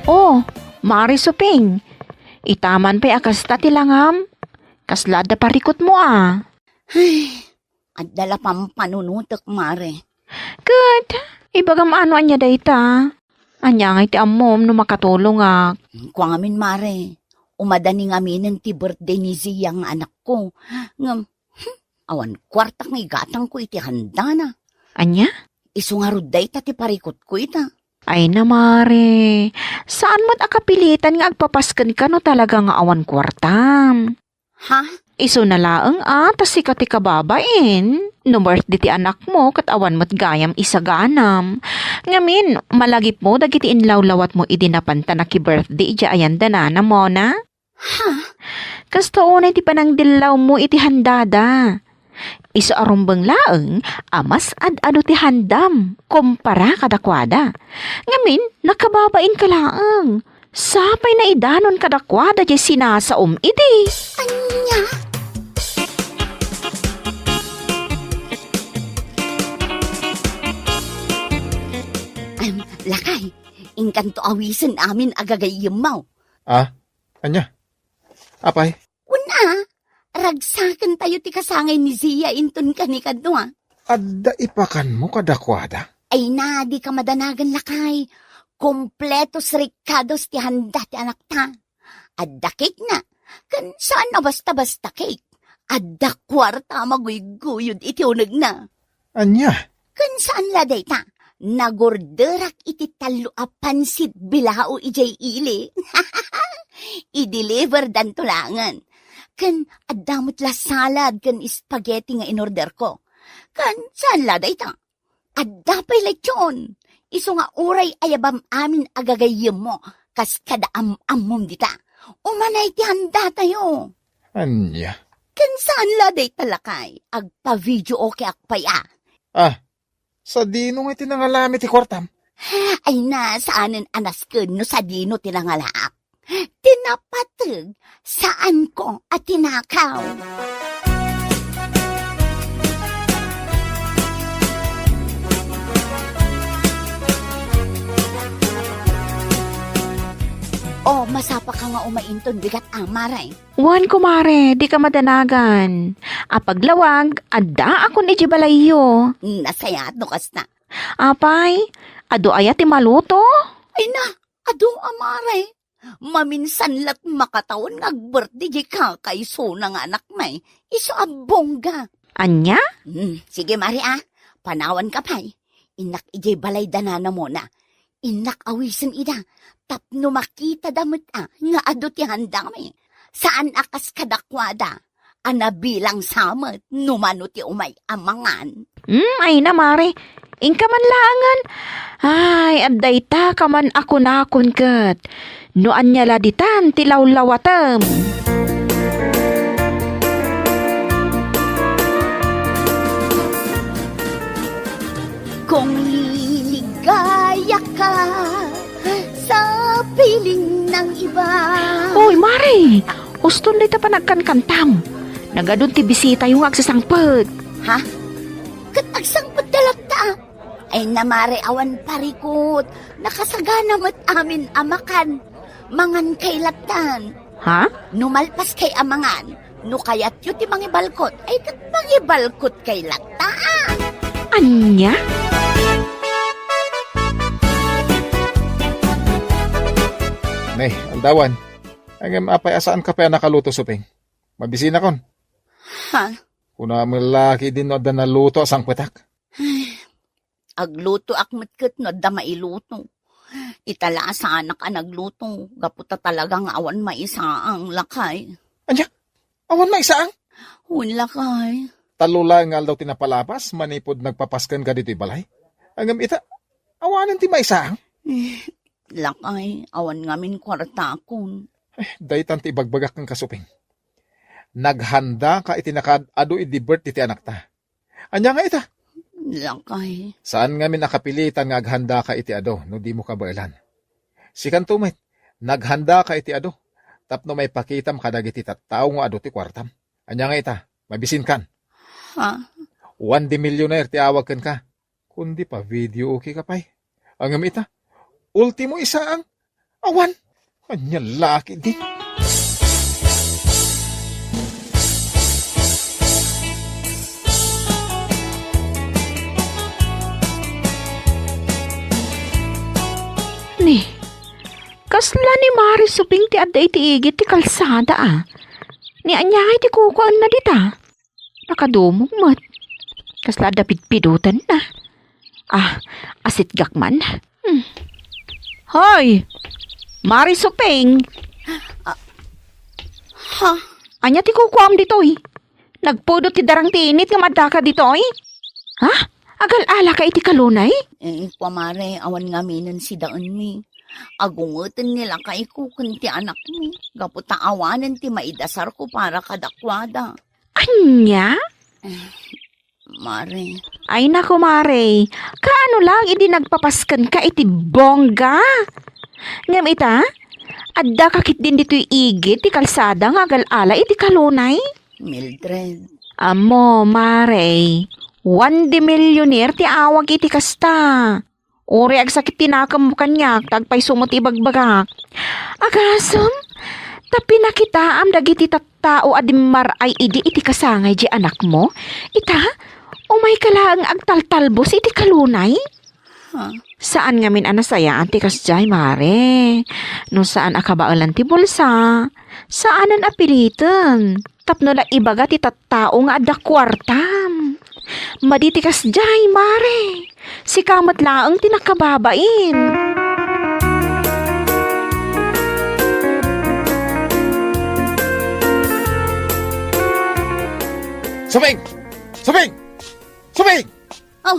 Oh, Mare Suping, itaman pay a kasta ti langam. Kasla adda parikutmo a? Ay, adda la pampanunotek, Mare. Ket, ibagam ano ania dayta? Ania ngay ti ammom no makatulongak? Kua ngamin, Mare, umadani ngaminen ti birthday ni Zia nga anakko. Ngem, hmm, awan kuarta nga igatangko iti handana. Ania? Isu ngarud dayta ti parikutko ita. Ay na, Mare, saan met a kapilitan nga agpapaskenka no talaga nga awan kuartam. Ha? Isuna laeng a ta sika ti kababain. No birthday ti anakmo, ket awan met gayam isaganam. Ngamin, malagipmo dagiti inlawlawatmo idi napanta naki-birthday idiay ayan da Nana Mona? Ha? Kasta unay ti panangdillawmo iti handada. Isu a rumbeng laeng a mas ad-adu ti handam kumpara kadakuada. Ngamin, nakababainka laeng. Sapay naidanon kadakuada diay sinasaom idi. Ania? Em, lakay, inkanto awisen amin a gagayyemmo. Ah, ania? Apay? Kuna, ragsakentayo ti kasangay ni Zia inton kanikadua. Adda ipakanmo kadakuada? Ay na, dika madanagan, lakay. Kompletos rikados ti handa ti anakta. Adda cake na. Ken saan a basta-basta cake. Adda kuarta a maguyguyod iti unegna. Ania? Ken saan la dayta, nagorderak iti tallo a pansit bilao idiay ili. I-deliver danto laengen. Ken adda met la salad ken spaghetti nga inorderko. Ken saan la dayta, adda pay lechon. Isu nga uray ayabam amin a gagayyemmo kas kada am-ammom dita. Umanay ti handatayo. Ania? Ken saan la dayta, lakay, agpa-video okay ak pay a. Ah, sadino nga ti nangalami ti kuartam? Ay na, saanen a nasken no sadino ti nangalaak. Ti napateg, saanko a tinakaw. O, masapaka nga umainton bigat, Amar, ay. Wen, kumare, dika madanagan. Apaglawag, addaakon idiay balayyo. Nasayaat no kasta. Apay, adu aya ti maluto? Ay na, adu, Amar, ay. Maminsan la't makatawen nga agbirthday diay kakaisuna nga anakmi. Isu a bongga. Ania? Hmm, sige, Mare, a. Panawanka pay. Innak idiay balay da Nana Mona. Innak awisen ida tapno makitada met a nga adu ti handami. Saan a kas kadakuada a nabilang sa met no mano ti umay a mangan. Hmm, ay na, Mare. Inka man laengen. Ay, adda ita ka man a kunakon ket. No ania la ditan ti lawlawatem. Kung liligaya ka sa piling ng iba. Oy, Mare! Uston dayta panagkankantam. Nagadun ti bisitayo nga agsasangpet. Ha? Ket agsangpet da latta? Ay na, Mare, awan parikut. Nakasagana met amin a makan. Mangan kay lattan. Ha? No malpas kay a mangan, no kayatyo ti mangibalkot, ay ket mangibalkot kay latta. Ania? Ne, aldawan. Ngem apay a saanka pay a nakaluto, Suping? Mabisinakon. Ha? Kuna met la ketdin no adda naluto a sangpetak. Aglutoak met ket no adda mailuto. Ita la a saanak a nagluto, gapu ta talaga nga awan maisaang, lakay. Ania? Awan maisaang? Wen, lakay. Tallo laeng nga aldaw ti napalabas manipud nagpapaskenka ditoy balay. Ngem ita, awanen ti maisaang? Eh, lakay, awan ngamin kuartakon. Eh, daytan ti ibagbagak kenka, Suping. Naghandaka iti nakaad-adu idi birthday ti anakta. Ania nga ita? Lakay. Saan ngamin a kapilitan nga aghandaka iti adu no dimo kabaelan. Sikanto met, Naghandaka iti adu tapno maipakitam kadagiti tattao nga adu ti kuartam. Ania nga ita, mabisinkan? Ha? Juan the Millionaire ti awag kenka. Kundi pa-videoke ka pay. Ngem ita, ultimo isaang. Awan. Ania la ketdi? Ni, kasla ni Mari Suping ti adda iti igid ti kalsada, a. Ni ania ngay ti kukuaenna dita? Nakadumog met. Kasla adda pidpidotenna. Ah, asitgak man. Hmm. Hoy! Mari Suping! Ah, ha? Ania ti kukuam ditoy? Nagpudot ti darang ti init ngem addaka ditoy? Ha? Agal-alaka iti kalunay? Eh, kumare, awan ngaminen sidaenmi. Agungeten ni lakayko ken ti anakmi, gapu ta awanen ti maidasarko para kadakuada. Ania? Mare. Ay, naku, Mare. Kaano lang idi nagpapaskenka iti bongga? Ngem ita, addaka ketdin ditoy igid ti kalsada nga agal-ala iti kalunay? Mildred. Ammo, Mare. Juan the Millionaire ti awag iti kasta. Uray agsakit ti nakemmo kaniak, ta agpayso met ti ibagbagak. Agasem, ta pinakitaam dagiti tattao a dimmar-ay idi iti kasangay diay anakmo? Ita, umayka laeng agtaltalbos iti kalunay? Ha? Saan ngamin a nasayaan ti kasdiay, Mare. No saan a kabaelan ti bulsa, saanen a piliten. Tapno la ibaga ti tattao nga adda kuartam. Madi ti kasdiay, Mare. Sika met laeng ti nakababain. Suping! Suping! Suping! Oh,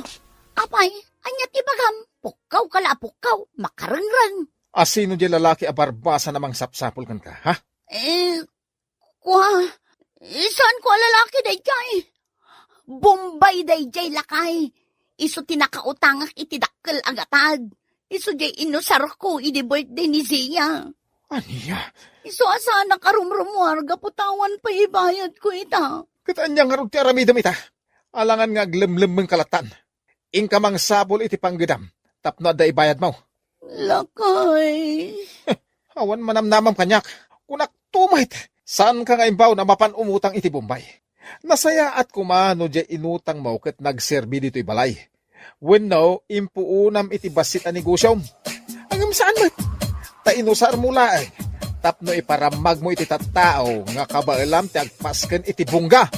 apay, ania ti bagam? Pukkawka la a pukkaw, makarengreng. Asino diay lalaki a barbasan a mangsapsapul kenka, ha? Eh, Kua, saanko a lalaki daydiay. Bombay daydiay, lakay. Isu ti nakautangak iti dakkel a gatad. Isu diay inusarko idi birthday ni Zia. Ania? Isu a saanak a rumrumuar gapu ta awan pay ibayadko ita. Ket ania ngarud ti aramidem ita? Alangan nga aglemlemmengka lattan. Inka mangsapul iti panggedam tapno adda ibayadmo. Lakay. Awan manamnamam kaniak. Kunakto met, saanka nga imbaon a mapan umutang iti Bombay. Nasayaat koma no diay inutangmo ket nagserbi ditoy balay. Wenno, impuonam iti bassit a negosiom. Ngem saan met. Ta inusarmo laeng tapno iparammagmo iti tattao nga kabaelam ti agpasken iti bongga.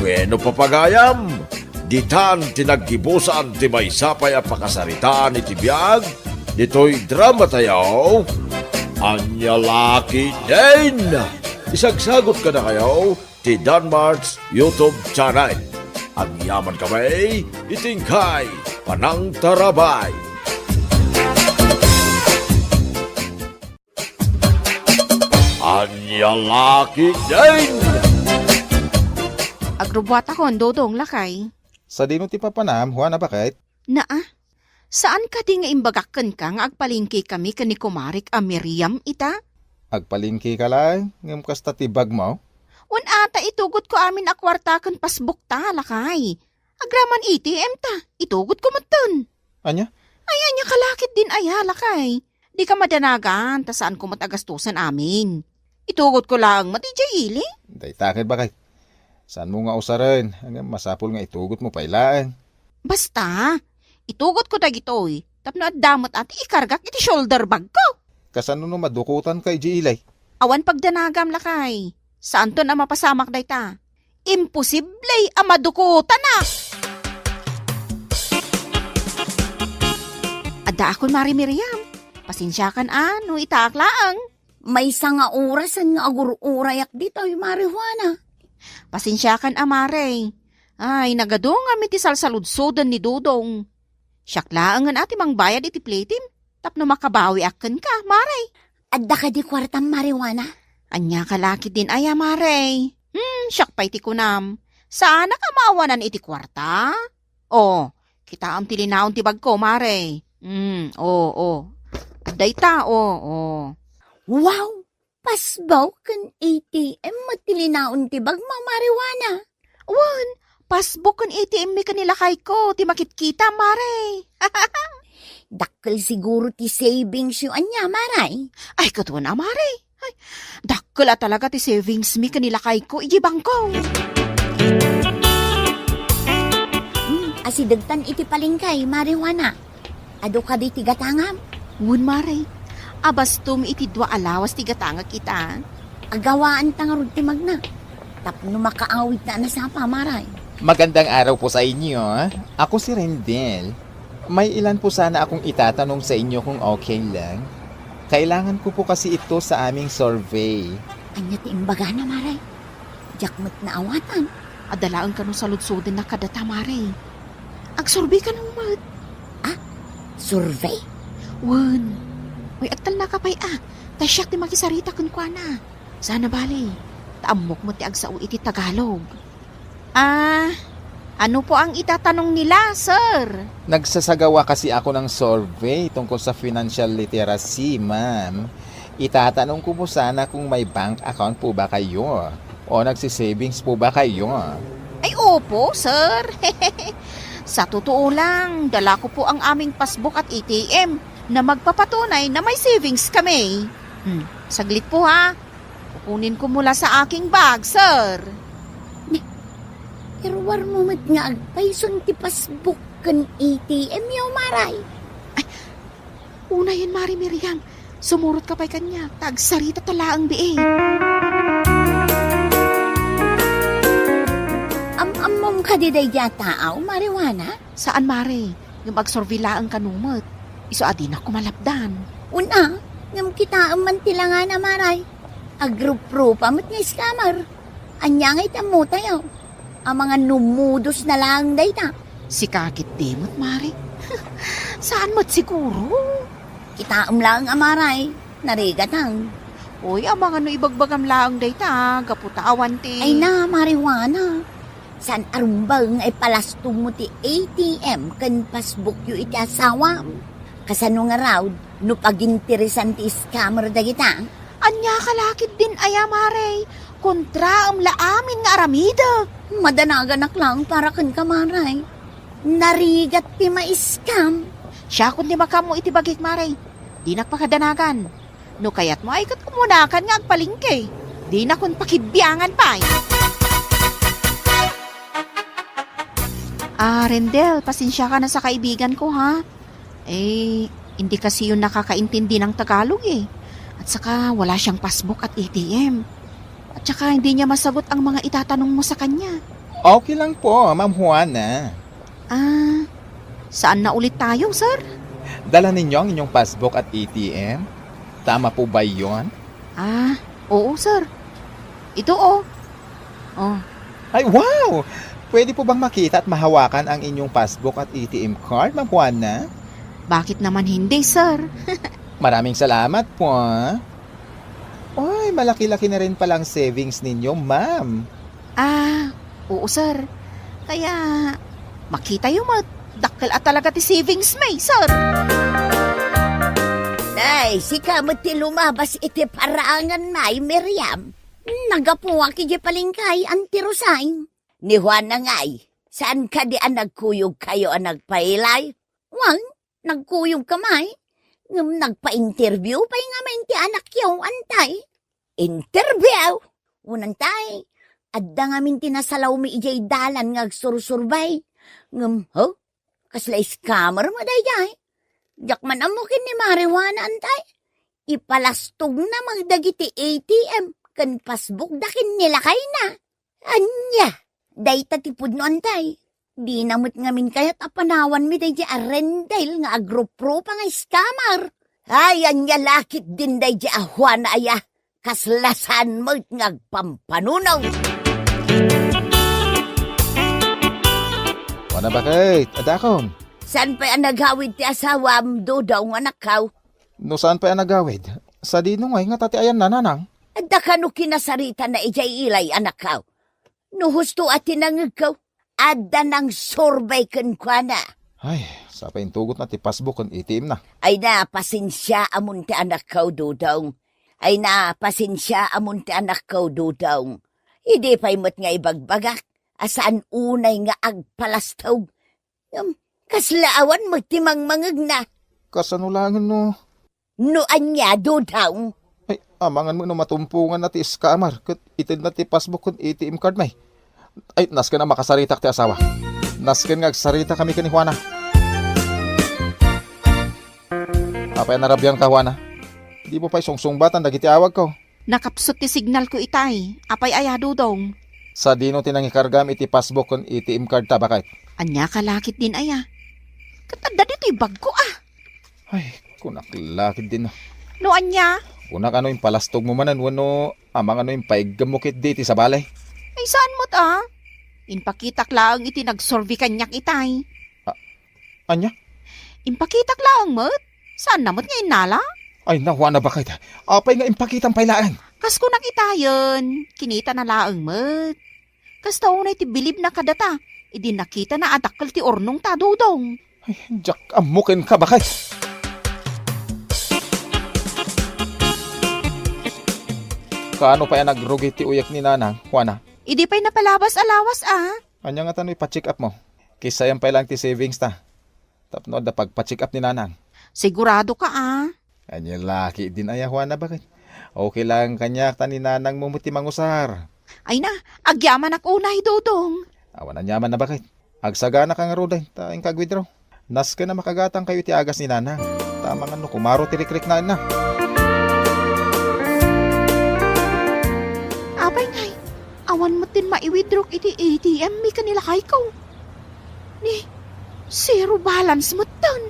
Bueno, papagayam, ditan ti naggibusan ti maysa pay a pakasaritaan iti biag ditoy drama tayo, Ania La Ketdin! Isagsagut kadakayo ti Danmart's YouTube channel. Agyaman kami iti inkay panangtarabay. Ania La Ketdin! Agrubbuatakon, Dodong, lakay. Sadino ti papanam, Juana, baket? Naa, saan kadi nga imbagak kenka nga agpalengke kami ken ni kumarik a Miriam ita? Agpalengke ka laeng, ngem kasta ti bagmo? Wen a, ta itugotko amin a kuarta ken passbookta, lakay. Agraman A T M ta, itugotko metten. Ania? Ay, ania ka la ketdin aya, lakay? Dika madanagan, ta saanko met a gastosen amin. Itugotko laeng met idiay ili. Dayta ket, baket. Saanmo nga usaren, ngem masapul nga itugotmo pay laeng. Basta, itugotko dagitoy, tapno adda met a ti ikargak iti shoulder bagko. Kasano no madukotanka idiay ili? Awan pagdanagam, lakay. Saanton a mapasamak dayta. Imposible a madukotanak! Addaakon, Mari Miriam. Pasensiakan a no itaak laeng. Maysa nga orasen nga agur-urayak ditoy, Mari Juana. Pasensiakan a, Mare. Ay, nagadu ngamin ti salsaludsoden ni Dodong. Siak laengen a ti mangbayad iti platem tapno makabawiak kenka, Mare. Adda kadi kuartam, Mari Juana? Ania ka la ketdin aya, Mare? Hmm, siak pay ti kunam. Saanak a maawanan iti kuarta? O, kitaem ti linaon ti bagko, Mare. Mm, o, o. Adda ita, o, o. Wow! Passbook ken A T M met ti linaon ti bagmo, Mare Juana. Wen, passbook ken A T M mi ken ni lakayko ti makitkita, Mare. Dakkel siguro ti savings yo ania, Mare? Ay, ket wen a, Mare. Ay, dakkel a talaga ti savings mi ken ni lakayko iti bangko. Hmm, asidegtan iti palengke, Mare Juana. Adu kadi ti gatangam? Wen, Mare. Abastom iti dua a lawas ti gatangak ita. Agawaanta ngarud ti magna. Tapno makaawidta a nasapa, Mare. Magandang araw po sa inyo. Ako si Rendel. May ilan po sana akong itatanong sa inyo kung okay lang. Kailangan ko po kasi ito sa aming survey. Ania ti imbagana, Mare? Diak met naawatan. Adda laeng kano saludsodennak kadata, Mare. Agsurvey kano met. Ah? Survey? Wen. Uy, agtalnaka pay a. Ta siak ti makisarita kenkuana. Sana bale. Ta ammok met ti agsao iti Tagalog. Ah, ano po ang itatanong nila, sir? Nagsasagawa kasi ako ng survey tungkol sa financial literacy, ma'am. Itatanong ko po sana kung may bank account po ba kayo o nagsisavings po ba kayo. Ay, opo, sir. Sa totoo lang, dala ko po ang aming passbook at A T M na magpapatunay na may savings kami. Hmm, saglit po, ha. Kukunin ko mula sa aking bag, sir. Ni, iruar mo met nga agpayson ti passbook ken A T M yo, Mare. Ay, unayen, Mare Miriam. Sumurot ka pay kaniak, ta agsarita ta laeng bii. Am-ammom kadi daydiay a tao, Mare Juana? Saan, Mare. Ngem agsurvey laeng kano met. Isu a dinak ko malapdan. Una, ngem kitaem man ti langana, Mare. Agruprupa met nga scammer. Ania nga iti ammotayo? Amangan no modus na laeng dayta. Sika ketdi met, Mare. Saan met siguro? Kitaem laeng a, Mare. Narigatang. Oy, amangan no ibagbagam laeng dayta, gapu ta awan ti... Ay na, Mare Juana. Saan a rumbeng nga ipalastogmo ti A T M ken passbookyo iti asawam? Kasano ngarud no paginteresan ti scammer dagita? Ania ka la ketdin aya, Mare? Kontraem la amin nga aramidek. Madanaganak laeng para kenka, Mare. Narigat ti ma-scam. Siakon ti makaammo iti bagik, Mare. Dinak pakadanagan. No kayatmo ay ket umunakan nga agpalengke. Dinakon pakibiangan pay. Ah, Rendel, pasensiaka na sa kaibigan ko, ha? Eh, hindi kasi yun nakakaintindi ng Tagalog, eh. At saka, wala siyang passbook at A T M. At saka, hindi niya masagot ang mga itatanong mo sa kanya. Okay lang po, Ma'am Juana. Ah, saan na ulit tayo, sir? Dala ninyo ang inyong passbook at A T M? Tama po ba yon? Ah, oo, sir. Ito, oh. Oh. Ay, wow! Pwede po bang makita at mahawakan ang inyong passbook at A T M card, Ma'am Juana? Bakit naman hindi, sir? Maraming salamat po, ah. Ay, malaki-laki na rin pala ang savings ninyo, ma'am. Ah, oo, sir. Kaya, makita yo met, dakkel a talaga ti savings mi, sir. Nay, sika met ti lumabas iti parangan, Nay Miriam. Nagapuak iti palengke, Auntie Rosay. Ni Juana ngay, saan kadi a nagkuyogkayo a nagpailay? Wen, nagkuyogkami, ngem nagpa-interview pay ngamin ti anakyo, Antay. Interview? Wen, Antay, adda ngamin ti nasalawmi idiay dalan nga agsursurbay. Ngem, ho? Kasla scammer met daydiay. Diak man ammo ken ni Mare Juana, Antay. Ipalastogna met dagiti A T M ken passbookda ken ni lakayna. Ania, dayta ti pudno, Antay. Dina met ngamin kayat a panawanmi daydiay a Rendel nga agruprupa nga scammer. Ay, ania la ketdin daydiay a Juana aya. Kasla saan met nga agpampanunot. Juana, bakit? Adakon? Saan pay a nagawid ti asawam, Dodong, anakko? No saan pay a nagawid, sadino ngay ngata ti ayanna, nanang? Adda kano kinasaritana idiay ilay, anakko? No husto a ti nangegko, adda nangsurbay kenkuana. Ay, sapay intugotna ti passbook ken A T M na. Ay na, pasensiaamon ti anakko, Dodong. Ay na, pasensiaamon ti anakko, Dodong. Idi pay met nga ibagbagak a saan unay nga agpalastog. Ngem, kasla awan met ti mangmangegna. Kasano laengen no? No ania, Dodong? Ay, amangan met no matumponganna ti scammer ket itedna ti passbook ken A T M card mi. Ay, nasken a makasaritak ti asawa. Nasken nga agsaritakami ken ni Juana. Apay a narabianka, Juana? Di mo pay sungsungbatan dagiti awagko. Nakapsut ti signalko itay. Apay aya, Dodong? Sadino ti nangikargam iti passbook ken A T M card ta, baket? Ania ka lakit din aya? Ket adda ditoy bagko, ah. Ay, kunak lakit din. No ania? Kunak ano impalastog mo manen wenno amangan no impaiggem mo ketdi iti sabali? Ay, saan met, ah. Impakitak laeng iti nagsurvey kaniak itay. Ania? Impakitak laeng met. Saanna met nga innala? Ay, nawana, baket. Apay nga impakitam pay laeng? Kas kunak itayen, kinitana laeng met. Kasta unay ti bilibna kadata, idi nakitana a dakkel ti urnongta, Dodong. Ay, diak ammo kenka, baket. Kaano pay a nagrugi ti uyek ni Nanang, Juana? Idi pay napalabas a lawas, ah. Ania ngata no ipa-check up mo? Kisayam pay laeng ti savings ta. Tapno adda pagpa-check up ni Nanang. Sigurado ka, ah? Ania lakit din aya, Juana, baket? Okay laeng kaniak ta ni Nanang mo met ti mangusar. Ay na, agyamanak unay, Dodong. Awan aniamanna, baket. Agsagana ka ngaruden ta inka ag-withdraw. Nasken a makagatangkayo iti agas ni Nanang. Ta amangan no kumaro ti rikriknaenna. Apay ngay, awan met din mai-withdraw iti A T M mi ken ni lakayko. Ni, zero balance metten.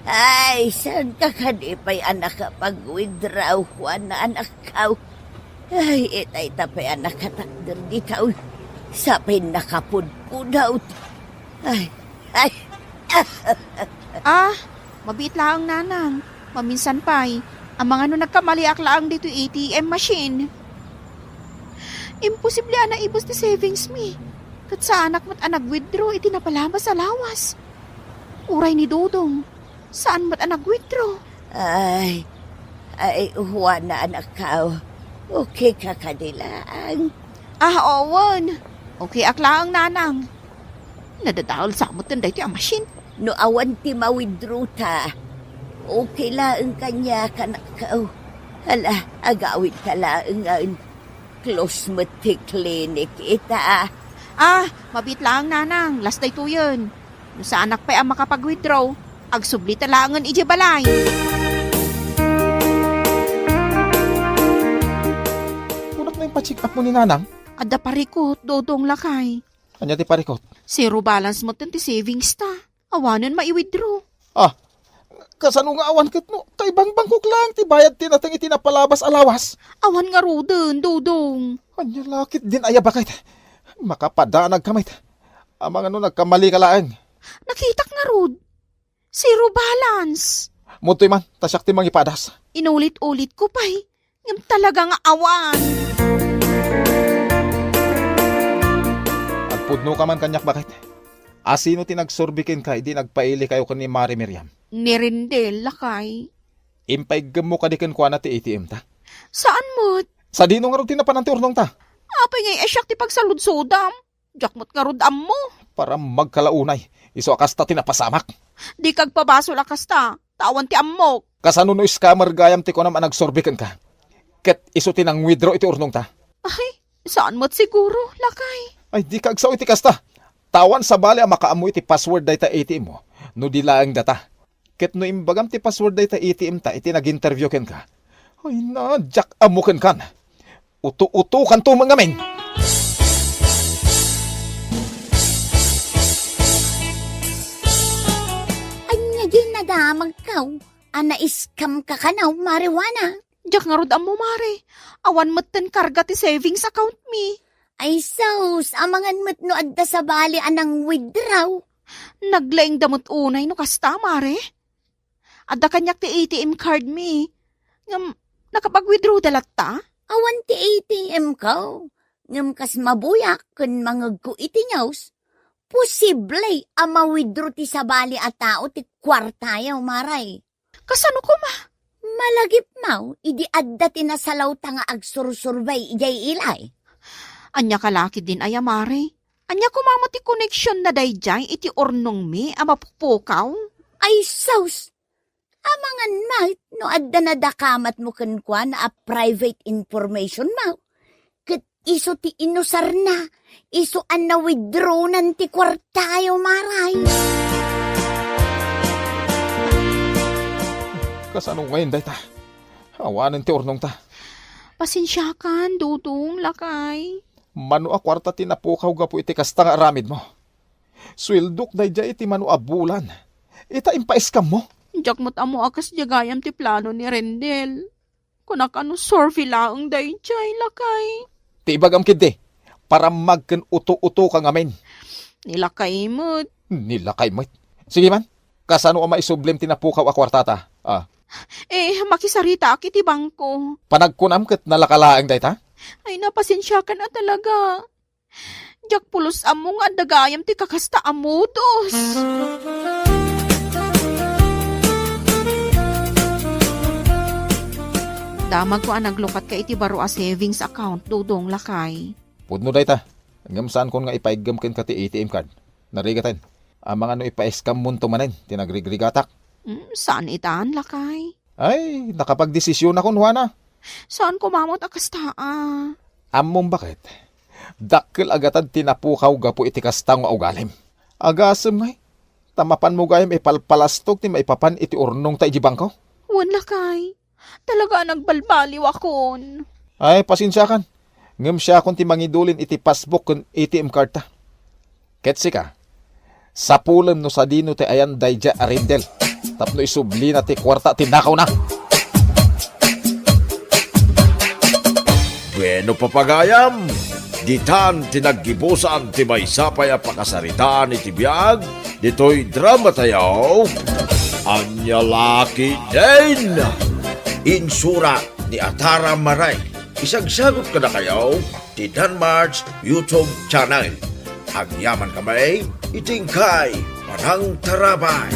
Ay, saan ka kadi pay a nakapag-withdraw, Juana, anakko? Ay, itay ta pay a nakatakder dita, uy. Sapay nakapudpudot. Ay, ay. Ah, mabiit laeng, Nanang. Maminsan pay, amangan no nagkamaliak laeng ditoy A T M machine. Imposible a naibus ti savings mi. Ket saanak met a nag-withdraw iti napalabas a lawas. Uray ni Dodong, saan met a nag-withdraw. Ay, ay, Juana, anakko. Okay ka kadi laeng? Ah, wen. Okay ak laeng, Nanang. Nadadael sa met daytoy a machine. No awan ti ma-withdraw ta, okay laeng kaniak, anakko. Hala, agawid ka laengen. Close met ti clinic ita. Ah, mabiit laeng, Nanang. Last daytoyen. No saanak pay a makapag-withdraw, agsubli ta laengen idiay balay. Kunak no impacheck up mo ni Nanang? Adda parikot, Dodong, lakay. Ania ti parikot? Zero balance metten ti savings ta. Awanen mai-withdraw. Ah, kasano nga awan ket no kaibangbangkok laeng ti bayad ti nateng iti napalabas a lawas? Awan ngaruden, Dodong. Ania lakit din aya, baket? Makapadanag ka met. Amangan no nagkamali ka laeng. Nakitak ngarud. Zero balance. Mudtoy man, ta siak ti mangipadas. Inulit-ulit ko pay. Ngem talaga nga awan. Agpudno ka man kaniak, baket? Asino ti nagsurbi kenka idi nagpaili kayo ken ni Mare Miriam? Ni Rendel, lakay. Impaiggem mo kadi kenkuana ti A T M ta? Saan met? Sadino ngarud ti napanan ti urnong ta? Apay ngay a siak ti pagsaludsodam? Diak met ngarud ammo. Para magkalaunay, isu a kasta ti napasamak. Di kagpabasol a kasta, ta awan ti ammok. Kasano no scammer gayam ti kunam a nagsurbi kenka? Ket isu ti nang-withdraw iti urnong ta? Ay, saan met siguro, lakay. Ay, di ka agsao iti kasta. Ta awan sabali a makaammo iti password dayta A T M mo, no di laeng data. Ket no imbagam ti password dayta A T M ta iti nag-interview kenka, ay na, diak ammo kenkan. Uto-utokanto met ngamin. Ania diay nadamagko a na-scam ka kano, Mare Juana? Diak ngarud ammo, Mare. Awan metten karga ti savings account mi. Ay sus, amangan met no adda sabali a nang-withdraw. Naglaingda met unay no kasta, Mare. Adda kaniak ti A T M card mi. Ngem, nakapag-withdraw da latta? Awan ti A T M ko, ngem kas mabuyak ken mangegko iti news, posible a ma-withdraw ti sabali a tao ti kuartayo, Mare. Kasano koma? Malagipmaw, idi adda ti nasalawta nga agsursurbay idiay ilay. Ania ka la ketdin aya, Mare? Ania koma met ti koneksionna daydiay iti urnongmi a mapukpukaw? Ay sus! Amangan met no adda nadakamatmo kenkuana a private information mo. Ket isu ti inusarna, isu a na-withdrawnan ti kuartayo, Mare. Kasano ngayen dayta? Awanen ti urnongta. Pasensiakan, Dodong, lakay. Mano a kuarta ti napukaw gapu iti kasta nga aramidmo? Sueldok daydiay iti mano a bulan. Ita, impaiskammo? Diak met ammo a kasdiay gayam ti plano ni Rendel. Kunak a no survey laeng daydiay, lakay. Ti ibagam ketdi, parammag ken uto-utoka ngamin. Ni lakay met. Ni lakay met. Sige man, kasano a maisublim ti napukaw a kuartata? Ah. Eh, makisaritaak iti bangko. Panagkunam ket nalaka laeng dayta? Ay, napasensiakan a talaga. Diak pulos ammo nga adda gayam ti kakasta a modus. Damagko a naglukatka iti baro a savings account, Dodong, lakay. Pudno dayta, ngem saankon nga ipaiggem kenka ti A T M card. Narigaten, amangan no ipaiskammonto manen ti nagrigrigatak. Mm, saan itan, lakay? Ay, nakapagdesisionakon, Juana. Saan koma met a kasta a? Ammom baket? Dakkel a gatad ti napukaw gapu iti kasta nga ugalim. Agasem ngay, ta mapanmo gayam ipalpalastog ti maipapan iti urnongta iti bangko? Wen, lakay. Talaga a nagbalbaliwakon. Ay, pasensiakan. Ngem siakon ti mangidulin iti passbook ken A T M cardta. Ket sika, sapulem no sadino ti ayan daydiay a Rendel tapno isublina ti kuarta ti nakawna. Bueno, papagayam, ditan ti naggibusan ti maysa pay a pakasaritaan iti biag ditoy dramatayo, Ania La Ketdin. Insurat ni Atara Maray. Isagsagut kadakayo ti Danmar's YouTube channel. Agyaman kami iti inkay panangtarabay.